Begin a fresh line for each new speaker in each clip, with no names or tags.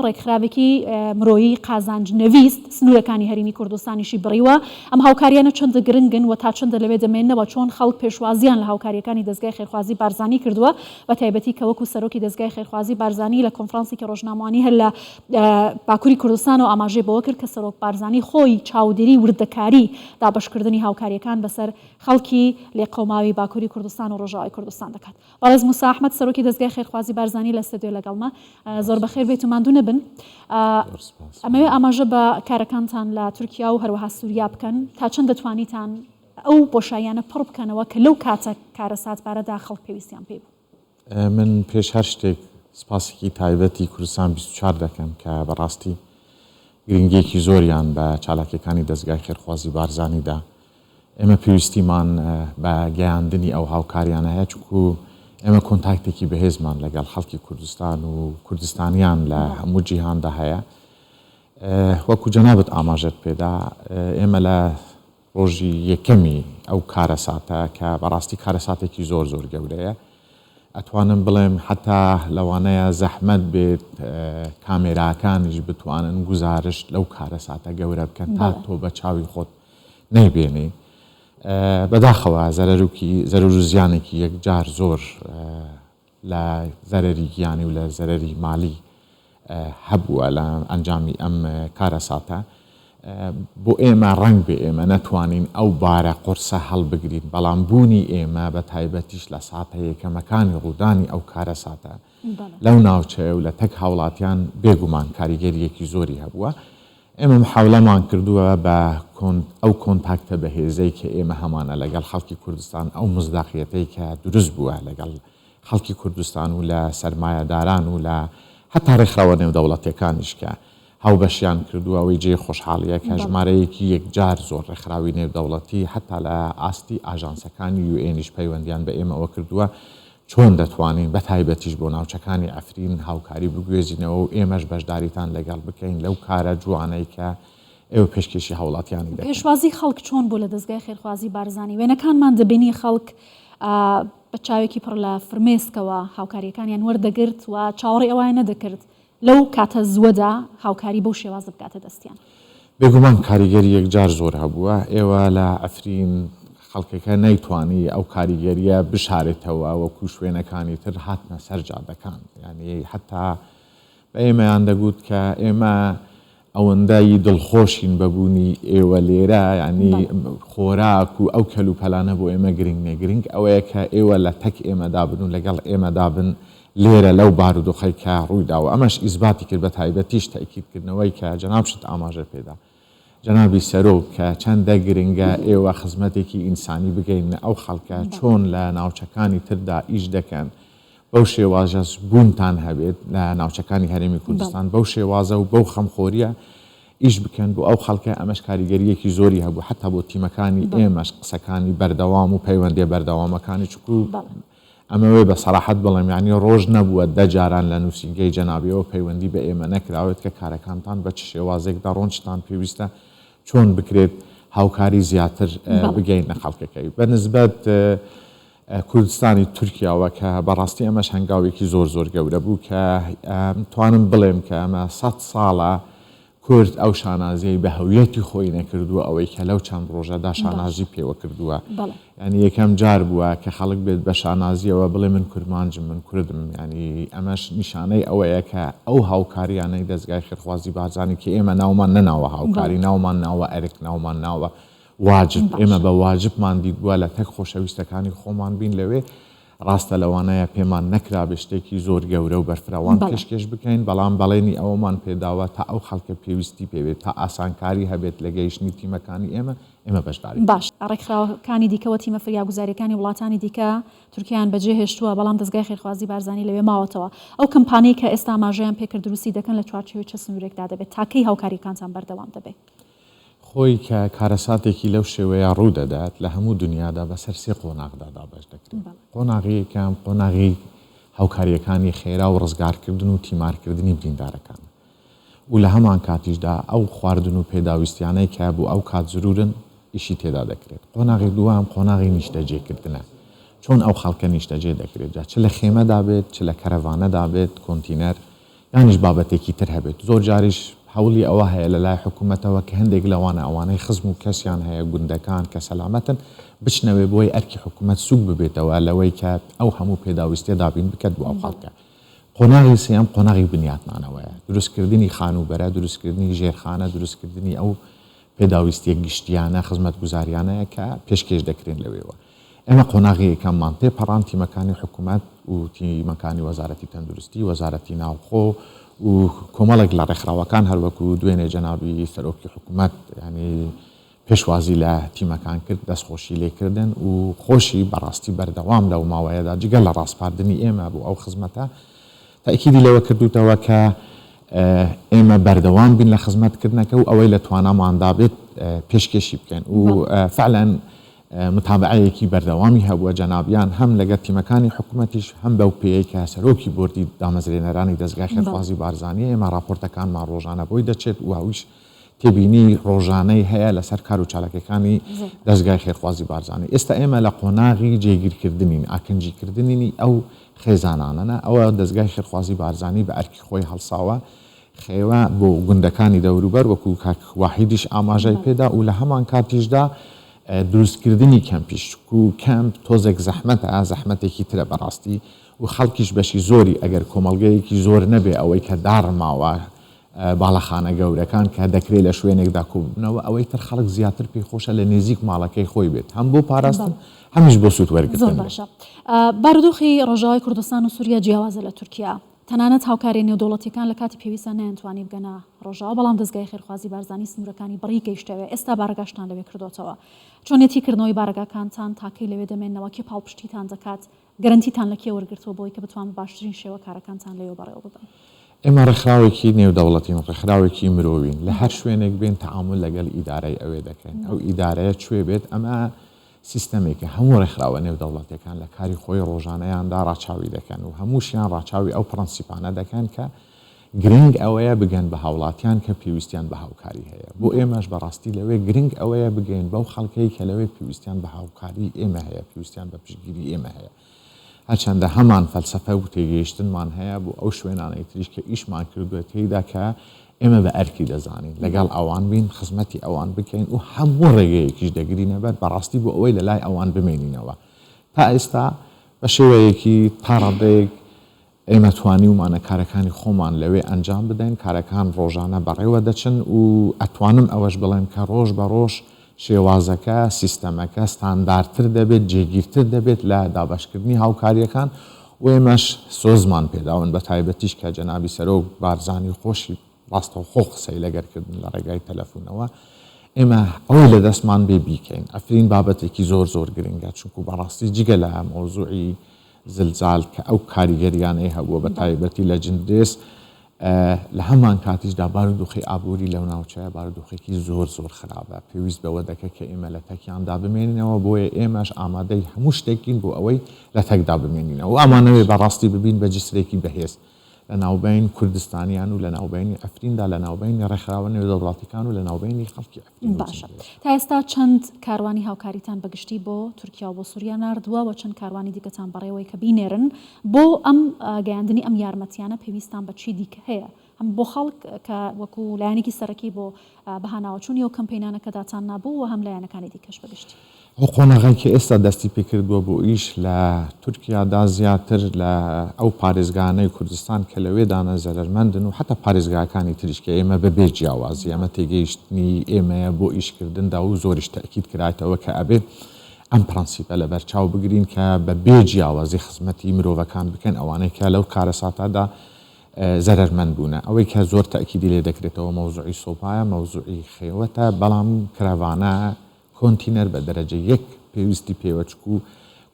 ڕێکخراوێکی مرۆیی قازانج نەویست سنوورەکانی هەریمی کوردستانیشی بڕیوە، ئەم هاوکاریانە چەندە گرنگن و تا چەندە لەوێ دەمێننەوە، چۆن خەڵک پێشوازییان لە هاوکارییەکانی دەزگای خێرخوازی بارزانی کردووە، بە تایبەتی کە وەکو سەرۆکی دەزگای خێرخوازی بارزانی لە کۆنفرانسێکی ڕۆژنامەوانی هەر لە باکوری کوردستانەوە ئاماژەی بەوە کرد کە سەرۆک بارزانی خۆی چاودێری وردەکاری دابەشکردنی هاوکارییەکان بەسەر خەڵکی لێقەوماوی باکوری کوردستان و ڕۆژئاوای کوردستان دەکات. بەڕێز موسا ئەحمەد سەرۆکی دەزگای خێرخوازی بارزانی لە ستۆدیۆ لەگەڵمە. زۆر بەخێر بێیت و ماندوو نەبن. ئەمەوێ ئاماژە بە کارەکانتان لە تورکیا و هەروەها سوریا بکەن. تا چەند دەتوانیتان ئەو بۆشاییانە پڕ بکەنەوە کە لەو کاتە کارەساتبارەدا خەڵک پێویستیان پێی بوو؟
من پێش هەر شتێک سپاسێکی تایبەتی کوردستان 24 دەکەم کە بەڕاستی گرنگیەکی زۆریان بە چالاکیەکانی دەزگای خێرخوازی بارزانی دا. ئێمە پێویستیمان بە گەیاندنی ئەو هاوکاریانە هەیە، چونکو ئێمە کۆنتاکتێکی بەهێزمان لەگەڵ خەڵکی کوردستان و کوردستانیان لە هەموو جیهاندا هەیە. وەکو جەنابت ئاماژەت پێدا، ئێمە لە ڕۆژی یەکەمی ئەو کارەساتە کە بەڕاستی کارەساتێکی زۆر زۆر گەورەیە، ئەتوانم بڵێم حەتا لەوانەیە زەحمەت بێت کامێراکانیش بتوانن گوزارشت لەو کارەساتە گەورە بکەن تا تۆ بە چاوی خۆت نەیبێنی. بەداخەوە زەرەروکی زەرەر و زیانێکی یەکجار زۆر لە زەرەری گیانی و لە زەرەری مالی هەبووە لە ئەنجامی ئەم کارەساتە. بۆ ئێمە ڕەنگ بێ ئێمە نەتوانین ئەو بارە قورسە هەڵبگرین، بەڵام بوونی ئێمە بە تایبەتیش لە ساتە یەکەمەکانی ڕوودانی ئەو کارەساتە لەو ناوچەیە و لە تەک هاوڵاتیان بێگومان کاریگەرییەکی زۆری هەبووە. ئێمە محاولەمان کردووە بە ئەو کۆنتاکتە بەهێزەی کە ئێمە هەمانە لەگەڵ خەڵکی کوردستان، ئەو مزداقیەتەی کە دروست بووە لەگەڵ خەڵکی کوردستان و لە سەرمایەداران و لە هەتا ڕێکخراوە نێودەوڵەتیەکانیش کە هاوبەشیان کردووە، ئەوەی جێی خۆشحاڵیە کە ژمارەیەکی یەکجار زۆر ڕێکخراوی نێودەوڵەتی هەتا لە ئاستی ئاژانسەکانی یوئێنیش پەیوەندیان بە ئێمەوە کردووە چۆن دەتوانین بە تایبەتیش بۆ ناوچەکانی عەفرین هاوکاری بگوێزینەوە و ئێمەش بەشداریتان لەگەڵ بکەین لەو کارە جوانەی کە ئێوە پێشکێشی هاوڵاتیانی دەکەن.
پێشوازی خەڵک چۆن بوو لە دەزگای خێرخوازی بارزانی؟ وێنەکانمان دەبینی خەڵک بە چاوێکی پڕ لە فرمێسکەوە هاوکارییەکانیان وەردەگرت و چاوەڕێی ئەوەیان نەدەکرد لەو کاتە زووەدا هاوکاری بەو شێوازە بگاتە دەستیان.
بێگومان کاریگەری یەکجار زۆر هەبووە، ئێوە لە عەفرین خەڵکەکە نەیتوانی ئەو کاریگەرییە بشارێتەوە وەکو شوێنەکانی تر هاتنە سەر جادەکان، یانی حەتا بە ئێمەیان دەگوت کە ئێمە ئەوەندە ی دڵخۆشین بە بوونی ئێوە لێرە، یانی خۆراک و ئەو کەلوپەلانە بۆ ئێمە گرنگ نیە، گرنگ ئەوەیە کە ئێوە لە تەک ئێمەدا بن و لەگەڵ ئێمەدا بن لێرە لەو بارودۆخەی کە ڕوویداوە. ئەمەش ئیسباتی کرد بە تایبەتیش تەئکیدکردنەوەی کە جەنابشت ئاماژە پێدا جەنابی سەرۆک کە چەندە گرنگە ئێوە خزمەتێکی ئینسانی بگەیننە ئەو خەڵکە چۆن لە ناوچەکانی تردا ئیش دەکەن بەو شێوازەش بوونتان هەبێت لە ناوچەکانی هەرێمی کوردستان بەو شێوازە و بەو خەمخۆریە ئیش بکەن بۆ ئەو خەڵکە ئەمەش کاریگەریەکی زۆری هەبوو حتا بۆ تیمەکانی ئێمەش قسەکانی بەردەوام و پەیوەندیە بەردەوامەکانی چکو ئەمەوێ بە سەراحەت بڵێم یانی ڕۆژ نەبووە دە جاران لە نووسینگەی جەنابیەوە پەیوەندی بە ئێمە نەکراوێت کە کارەکانتان بە چ شێوازێک دەڕۆن چتان پێویستە چۆن بکرێت هاوکاری زیاتر بگەینە خەڵکەکەی بە نسبەت کوردستانی تورکیاوە کە بەڕاستی ئەمەش هەنگاوێکی زۆر زۆر گەورە بوو کە توانم بڵێم کە ئەمە سەد ساڵە کورد ئەو شانازیەی بە هەویەتی خۆی نەکردووە ئەوەی کە لەو چەند ڕۆژەدا شانازی پێوە کردووە یانی یەکەم جار بووە کە خەڵک بێت بە شانازیەوە بڵێ من کورمانجم من کوردم یانی ئەمەش نیشانەی ئەوەیە کە ئەو هاوکاریانەی دەزگای خێرخوازی بارزانی کە ئێمە ناومان نەناوە هاوکاری ناومان ناوە ئەرک ناومان ناوە واجب ئێمە بە واجبمان دیتبووە لە تەک خۆشەویستەکانی خۆمان بین لەوێ ڕاستە لەوانەیە پێمان نەکرابێت شتێکی زۆر گەورە و بەرفراوان پێشکێش بکەین، بەڵام بەڵێنی ئەوەمان پێداوە تا ئەو خەڵکە پێویستی پێ بێت، تا ئاسانکاری هەبێت لە گەیشتنی تیمەکانی ئێمە، ئێمە بەشداری دەکەین.
باش ڕێکخراوەکانی دیکە و تیمە فریاگوزارییەکانی وڵاتانی دیکە تورکیایان بەجێهێشتووە، بەڵام دەزگای خێرخوازی بارزانی لەوێ ماوەتەوە. ئەو کەمپانەی کە ئێستا ئاماژەیان پێکرد دروستی دەکەن لە چوارچێوەی چ سنوورێکدا دەبێت؟ تا کەی هاوکارییەکانتان بەردەوام دەبێت؟
خۆی کە کارەساتێکی لەو شێوەیە ڕوو دەدات لە هەموو دونیادا بەسەر سێ قۆناغدا دابەش دەکرێت. قۆناغی یەکەم قۆناغی هاوکارییەکانی خێرا و ڕزگارکردن و تیمارکردنی بریندارەکانە و لە هەمانکاتیشدا ئەو خواردن و پێداویستیانەی کە بۆ ئەو کات زرورن ئیشی تێدا دەکرێت. قۆناغی دووەم قۆناغی نیشتەجێکردنە. چۆن ئەو خەڵکە نیشتەجێ دەکرێت جا چ لە خێمەدا بێت چ لە کەرەڤانەدا بێت، کۆنتینەر. یانیش بابەتێکی تر هەبێت. زۆر جاریش هەوڵی ئەوە هەیە لە لای حکوومەتەوە کە هەندێک لەوانە ئەوانەی خزم و کەسیان هەیە گوندەکان کە سەلامەتن بچنەوێ بۆی ئەرکی حکوومەت سووک ببێتەوە لەوەی کە ئەو هەموو پێداویستیە دابین بکات بۆ ئەو خەڵکە. قۆناغی سێیەم قۆناغی بنیاتنانەوەیە، دروستکردنی خانووبەرە، دروستکردنی ژێرخانە، دروستکردنی ئەو پێداویستیە گشتیانە، خزمەتگوزاریانەیە کە پێشکێش دەکرێن لەوێوە. ئێمە قۆناغی یەکەممان تێپەڕاند، تیمەکانی حکومەت و تیمەکانی وەزارەتی تەندروستی، وەزارەتی ناوخۆ و کۆمەڵێک لە ڕێکخراوەکان هەروەکو دوێنێ جەنابی سەرۆکی حکومەت یانی پێشوازی لە تیمەکان کرد، دەستخۆشی لێکردن و خۆشی بەڕاستی بەردەوام لەو ماوەیەدا جگە لە ڕاسپاردنی ئێمە بۆ ئەو خزمەتە، تەئکیدی لەوە کردووتەوە کە ئێمە بەردەوام بین لە خزمەتکردنەکە و ئەوەی لە تواناماندا بێت پێشکێشی بکەین و فعلا متابعەیەکی بەردەوامی هەبووە جەنابیان هەم لەگەر تیمەکانی حکومەتیش هەم بەو پێیەی کە سەرۆکی بۆردی دامەزرێنەرانی دەزگای خێرخوازی بارزانییە ئێمە ڕاپۆرتەکانمان ڕۆژانە بۆی دەچێت و ئەویش تێبینی ڕۆژانەی هەیە لەسەر کار و چالاکیەکانی دەزگای خێرخوازی بارزانی. ئێستا ئێمە لە قۆناغی جێگیرکردنین، ئاکنجیکردنینی ئەو خێزانانەنە، ئەوە دەزگای خێرخوازی بارزانی بە ئەرکی خۆی هەڵساوە، خێوە بۆ گوندەکانی دەوروبەر وەکو کاک واحیدیش ئاماژەی پێدا و لە هەمانکاتیشدا دروستکردنی کەمپیش، چونکو کەمپ تۆزێک زەحمەتە، زەحمەتێکی ترە بەڕاستی و خەڵکیش بەشی زۆری ئەگەر کۆمەڵگەیەکی زۆر نەبێ ئەوەی کە داڕماوە باڵەخانە گەورەکان کە دەکرێت لە شوێنێکدا کۆببنەوە، ئەوەی تر خەڵک زیاتر پێی خۆشە لە نێزیک ماڵەکەی خۆی بێت، هەم بۆ پاراستن هەمیش بۆ سوود وەرگرتن
زۆر باشە. بارودۆخی ڕۆژاوای کوردستان و سوریا جیاوازە لە تورکیا. تەنانەت هاوکارییە نێودەوڵەتییەکان لە کاتی پێویستدا نەیانتوانی بگەنە ڕۆژاوا، بەڵام دەزگای خێرخوازی بارزانی سنوورەکانی بڕی گەیشتەوێ. ئێستا بارەگاشتان لەوێ کردۆتەوە. چۆنیەتی کردنەوەی بارەگاکانتان، تا کەی لەوێ دەمێننەوە، کێ پاڵپشتیتان دەکات، گەرەنتیتان لە کێ وەرگرتووە بۆی کە بتوان بە باشترین شێوە کارەکانتان لەوێ بەڕێوە ببەن؟
ئێمە ڕێکخراوێکی نێودەوڵەتین، ڕێکخراوێکی مرۆوین، لە هەر شوێنێک بین تەعامول لەگەڵ ئیدارەی ئەوێ دەکەین، ئەو ئیدارەیە کوێ بێت، ئەمە سیستەمێکە هەموو ڕێکخراوە نێودەوڵەتیەکان لە کاری خۆی ڕۆژانەیاندا ڕاچاوی دەکەن و هەمووشیان ڕاچاوی ئەو پڕەنسیپانە دەکەن کە گرنگ ئەوەیە بگەن بە هاوڵاتیان کە پێویستیان بە هاوکاری هەیە. بۆ ئێمەش بەڕاستی لەوێ گرنگ ئەوەیە بگەین بەو خەڵکەی کە لەوێ پێویستیان بە هاوکاری ئێمە هەیە، پێویستیان بە پشتگیری ئێمە هەیە. هەرچەندە هەمان فەلسەفە و تێگەیشتنمان هەیە بۆ ئەو شوێنانەی تریش کە ئیشمان کردووە تێیدا کە ئێمە بە ئەرکی دەزانین لەگەڵ ئەوان بین، خزمەتی ئەوان بکەین و هەموو ڕێگەیەکیش دەگرینە بەر بەڕاستی بۆ ئەوەی لەلای ئەوان بمێنینەوە. تا ئێستا بە شێوەیەکی تا ڕادەیەک ئێمە توانیومانە کارەکانی خۆمان لەوێ ئەنجام بدەین، کارەکان ڕۆژانە بەڕێوە دەچن و ئەتوانم ئەوەش بڵێم کە ڕۆژ بە ڕۆژ شێوازەکە، سیستەمەکە ستاندارتر دەبێت، جێگیرتر دەبێت لە دابەشکردنی هاوکارییەکان و ئێمەش سۆزمان پێداون بە تایبەتیش کە جەنابی سەرۆک بارزانی خۆشی ڕاستەوخۆ قسەی لەگەر کردن لە ڕێگای تەلەفونەوە ئێمە ئەوەی لە دەستمان بێ بیکەین. عەفرین بابەتێکی زۆر زۆر گرنگە چونکو بەڕاستی جگە لە مەوزوعی زلزال کە ئەو کاریگەریانەی هەبووە بە تایبەتی لە جندرێس لە هەمان کاتیشدا بارودۆخی ئابووری لەو ناوچەیە بارودۆخێکی زۆر زۆر خراپە پێویست بەوە دەکە کە ئێمە لە تەکیاندا بمێنینەوە بۆیە ئێمەش ئامادەی هەموو شتێکین بۆ ئەوەی لە تەکدا بمێنینەوە و ئەمانەوێ بەڕاستی ببین بە جسرێکی بەهێز لە ناوبەین کوردستانیان و لە ناوبەینی عەفریندا، لە ناوبەینی ڕێکخراوە نێودەوڵەتیکان و لە ناوبەینی خەڵکی عەفرین و
باشە تا ئێستا چەند کاروانی هاوکاریتان بە گشتی بۆ تورکیا و بۆ سوریا ناردووە و چەند کاروانی دیکەتان بەڕێوەی کە بینێرن بۆ ئەم گەیاندنی ئەم یارمەتیانە پێویستان بە چی دیکە هەیە هەم بۆ خەڵک کە وەکو لایەنێکی سەرەکی بۆ بەهاناوەچوونی ئەو کەمپەینانە کە داتان نابوو و هەم لایەنەکانی دیکەش بە گشتی.
ئەو قۆناغەی کە ئێستا دەستی پێکردووە بۆ ئیش لە تورکیادا زیاتر لە ئەو پارێزگانەی کوردستان کە لەوێدانە زەرەرمەندن و حەتا پارێزگاکانی تریش کە ئێمە بە بێ جیاوازی ئەمە تێگەیشتنی ئێمەیە بۆ ئیشکردندا و زۆریش تەئکید کرایتەوە کە ئەبێ ئەم پرەنسیپە لەبەر چاو بگرین کە بە بێ جیاوازی خزمەتی مرۆڤەکان بکەن ئەوانەی کە لەو کارەساتەدا زەرەرمەند بوونە. ئەوەی کە زۆر تەئکیدی لێ دەکرێتەوە مەوزوعی سۆپایە، مەوزوعی خێوەتە، بەڵام کراڤانە، کۆنتینەر بە دەرەجە یەک پێویستی پێوە چکو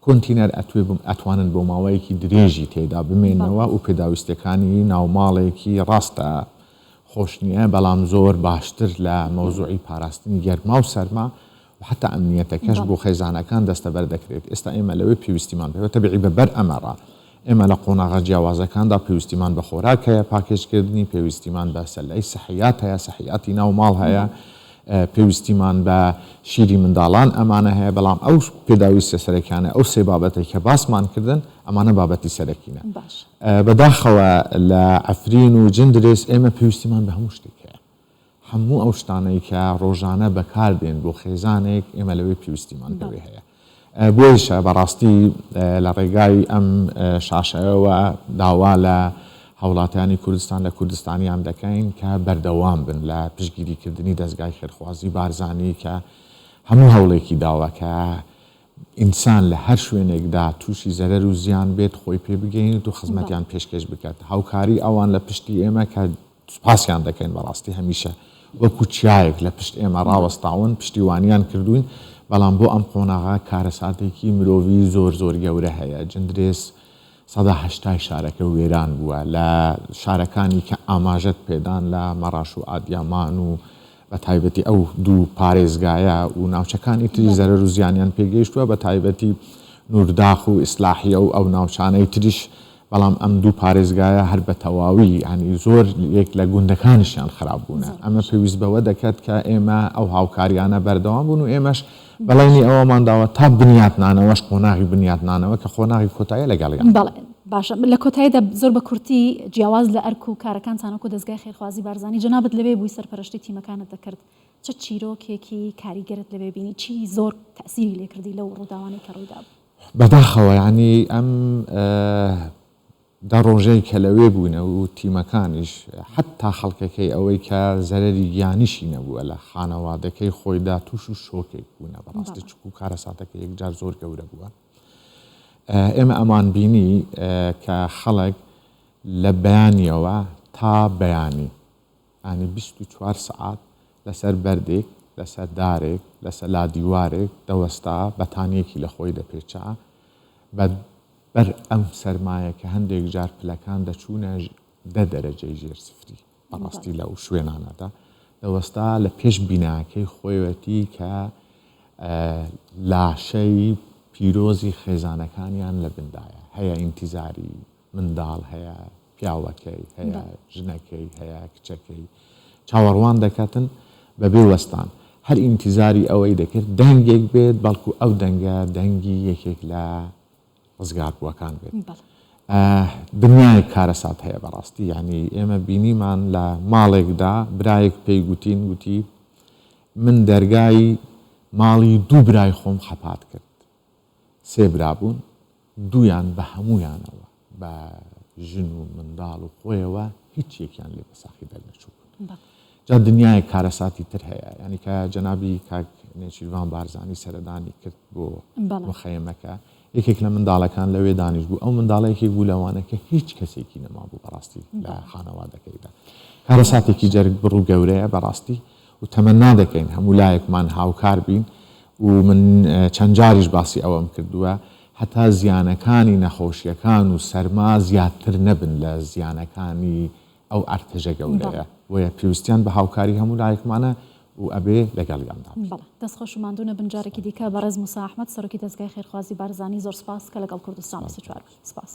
کۆنتینەر ئەتوێ ئەتوانن بۆ ماوەیەکی درێژی تێدا بمێنەوە و پێداویستیەکانی ناوماڵێکی ڕاستە خۆش نیە بەڵام زۆر باشتر لە مەوزوعی پاراستنی گەرما و سەرما و حەتا ئەمنیەتەکەش بۆ خێزانەکان دەستەبەر دەکرێت ئێستا ئێمە لەوێ پێویستیمان پێوە تەبعی بە بەر ئەمەڕا ئێمە لە قۆناغە جیاوازەکاندا پێویستیمان بە خۆراک هەیە، پاکێجکردنی، پێویستیمان بە سەلەی سەحیات هەیە، سەحیاتی ناو ماڵ هەیە، پێویستیمان بە شیری منداڵان ئەمانە هەیە، بەڵام ئەو پێداویستیە سەرەکیانە، ئەو سێ بابەتەی کە باسمان کردن، ئەمانە بابەتی سەرەکینە. بەداخەوە لە عەفرین و جندرێس ئێمە پێویستیمان بە هەموو شتێک هەیە. هەموو ئەو شتانەی کە ڕۆژانە بەکار دێن بۆ خێزانێک ئێمە لەوێ پێویستیمان بەوێ هەیە. بۆیشە بەڕاستی لە ڕێگای ئەم شاشەیەوە داوا لە هاوڵاتیانی کوردستان لە کوردستانیان دەکەین کە بەردەوام بن لە پشتگیریکردنی دەزگای خێرخوازی بارزانی کە هەموو هەوڵێکی داوە کە ئینسان لە هەر شوێنێکدا تووشی زەرەر و زیان بێت خۆی پێ بگەینێت و خزمەتیان پێشکێش بکات هاوکاری ئەوان لە پشتی ئێمە کە سوپاسیان دەکەین بەڕاستی هەمیشە وەکو چیایەک لە پشت ئێمە ڕاوەستاون پشتیوانیان کردوین بەڵام بۆ ئەم قۆناغە کارەساتێکی مرۆڤی زۆر زۆر گەورە هەیە جندرێس سەدا هەشتای شارەکە وێران بووە لە شارەکانی کە ئاماژەت پێدان لە مەڕاش و ئادیامان و بە تایبەتی ئەو دوو پارێزگایە و ناوچەکانی تری زەرەر و زیانیان پێگەیشتووە بە تایبەتی نورداخ و ئیسلاحیە و ئەو ناوچانەی تریش بەڵام ئەم دوو پارێزگایە هەر بە تەواوی یانی زۆر یەک لە گوندەکانیشیان خراپ بوونە ئەمە پێویست بەوە دەکات کە ئێمە ئەو هاوکاریانە بەردەوام بوون و ئێمەش بەڵێنی ئەوەمان داوە تا بنیاتنانەوەش قۆناغی بنیاتنانەوە کە قۆناغی کۆتاییە لەگەڵیان.
بەڵێ باشە لە کۆتاییدا زۆر بە کورتی جیاواز لە ئەرک و کارەکانتان وەکو دەزگای خێرخوازی بارزانی جەنابت لەوێ بووی سەرپەرشتی تیمەکانت دەکرد چ چیرۆکێکی کاریگەرت لەوێ بینی چی زۆر تەئسیری لێکردی لەو ڕووداوانەی کە ڕوویدابوو؟
بەداخەوە یانی ئەم دە ڕۆژەی کە لەوێ بووینە و تیمەکانیش حەتتا خەڵکەکەی ئەوەی کە زەرەری گیانیشی نەبووە لە خانەوادەکەی خۆیدا تووش و شۆکێک بوونە بەڕاستی چکو کارەساتەکە یەکجار زۆر گەورە بووە ئێمە ئەمان بینی کە خەڵک لە بەیانیەوە تا بەیانی یانی 24 سەعات لەسەر بەردێک، لەسەر دارێک، لەسەر لادیوارێک دەوەستا، بەتانییەکی لە خۆی دەپێچا، بە بەر ئەم سەرمایە کە هەندێک جار پلەکان دەچوونە دە دەرەجەی ژێر سفری، بەڕاستی لەو شوێنانەدا دەوەستا لە پێش بیناکەی خۆیەتی کە لاشەی پیرۆزی خێزانەکانیان لە بندایە، هەیە ئینتیزاری منداڵ هەیە، پیاوەکەی هەیە، ژنەکەی هەیە، کچەکەی چاوەڕوان دەکاتن بەبێ وەستان. هەر ئینتیزاری ئەوەی دەکرد دەنگێک بێت، بەڵکو ئەو دەنگە دەنگی یەکێک لە ڕزگاربووەکان بێت. دنیایەک کارەسات هەیە بەڕاستی. یانی ئێمە بینیمان لە ماڵێکدا برایەک پێی گوتین، گوتی من دەرگای ماڵی دوو برای خۆم خەپات کرد. سێ برا بوون، دوویان بە هەموویانەوە، بە ژن و منداڵ و خۆیەوە هیچ یەکیان لێ بە ساخی دەرنەچووبوون. جا دنیایەک کارەساتی تر هەیە. یانی کە جەنابی کاک نێچیرڤان بارزانی سەردانی کرد بۆ مخەیەمەکە، یەکێک لە منداڵەکان لەوێ دانیشت بوو. ئەو منداڵە یەکێک بوو لەوانە کە هیچ کەسێکی نەمابوو بەڕاستی لە خانەوادەکەیدا. کارەساتێکی جەرگبڕ و گەورەیە بەڕاستی. و تەمەنا دەکەین هەموو لایەکمان هاوکار بین و من چەند جاریش باسی ئەوەم کردووە هەتا زیانەکانی نەخۆشیەکان و سەرما زیاتر نەبن لە زیانەکانی ئەو ئەرتەژە گەورەیە بۆیە پێویستیان بە هاوکاری هەموو لایەکمانە و ئەبێ لەگەڵیاندا بین.
بەڵێ دەست خۆش و ماندوو نەبن جارێکی دیکە بەڕێز موسا ئەحمەد سەرۆکی دەزگای خێرخوازی بارزانی زۆر سوپاس کە لەگەڵ کوردستان 24 بووی سوپاس.